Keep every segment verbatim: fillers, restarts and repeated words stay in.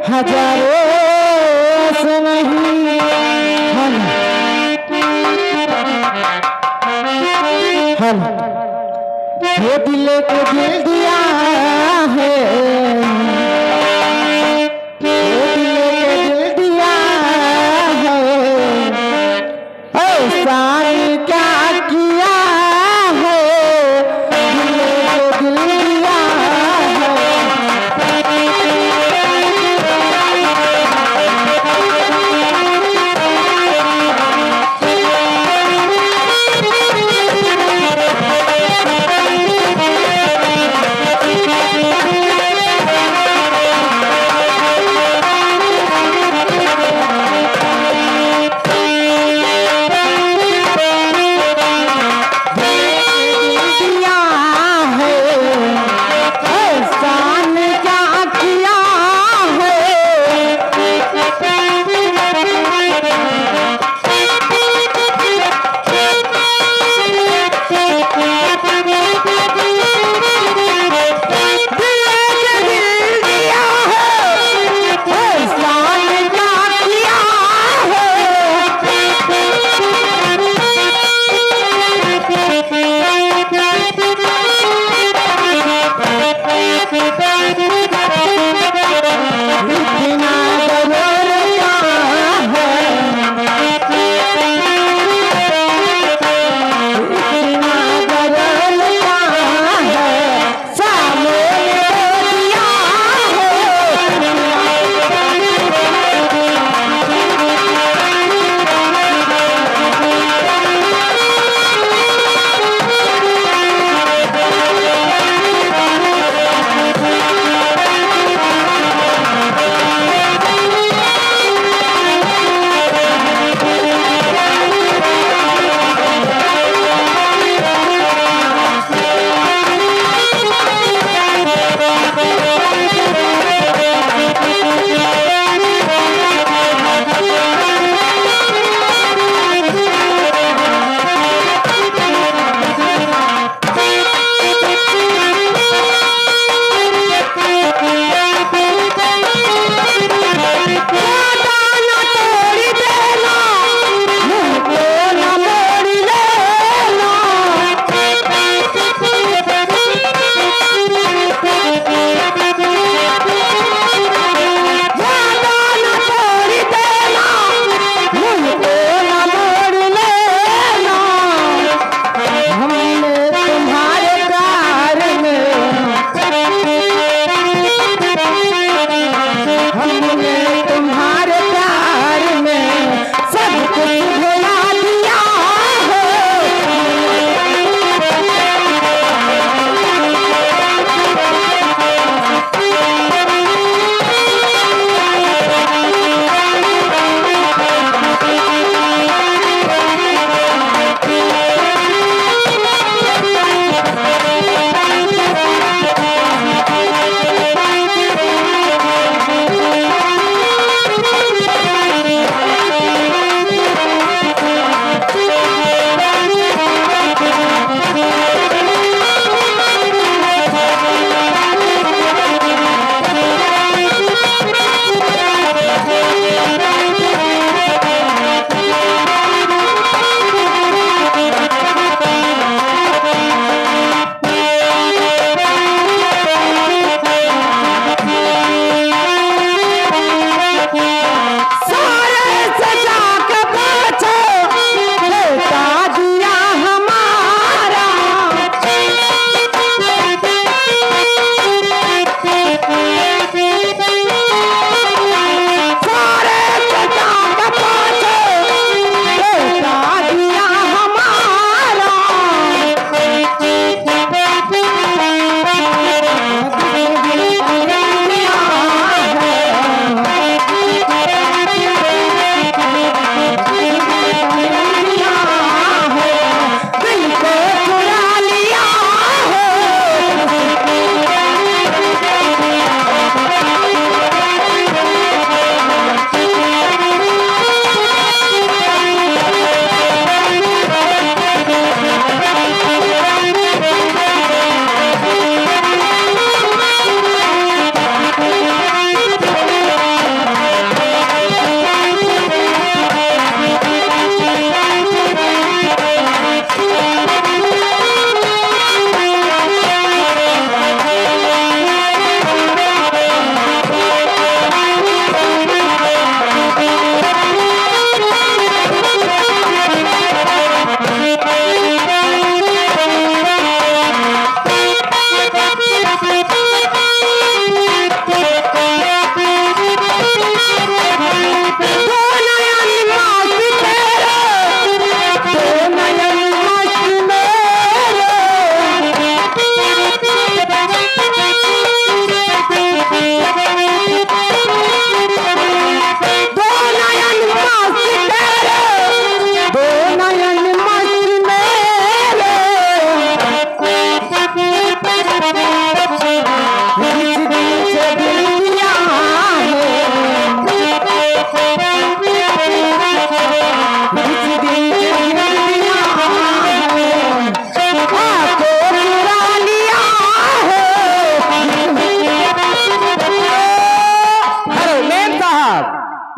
हजारों से नहीं। हल, हल। ये दिल को दिल दिया है, ये दिल को दिल दिया है। एहसान क्या किया है, दिल को दिल दिया है।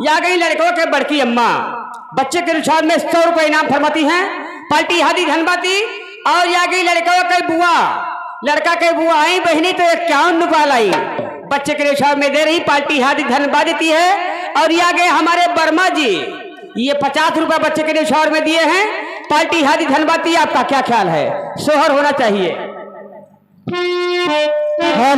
या गई लड़कों के बड़की अम्मा, बच्चे के नुछावर में सौ रुपए इनाम फरमाती हैं, पार्टी हादी धनबाद दी। और या गई लड़कों के बुआ, लड़का के बुआ आई बहनी तो इक्यावन रुपया लाई, बच्चे के नुछावर में दे रही, पार्टी हादी धनबाद देती है। और या गए हमारे वर्मा जी, ये पचास रुपया बच्चे के नुछावर में दिए हैं, पार्टी हादी धनबाद दी। आपका क्या ख्याल है, सोहर होना चाहिए? हाँ।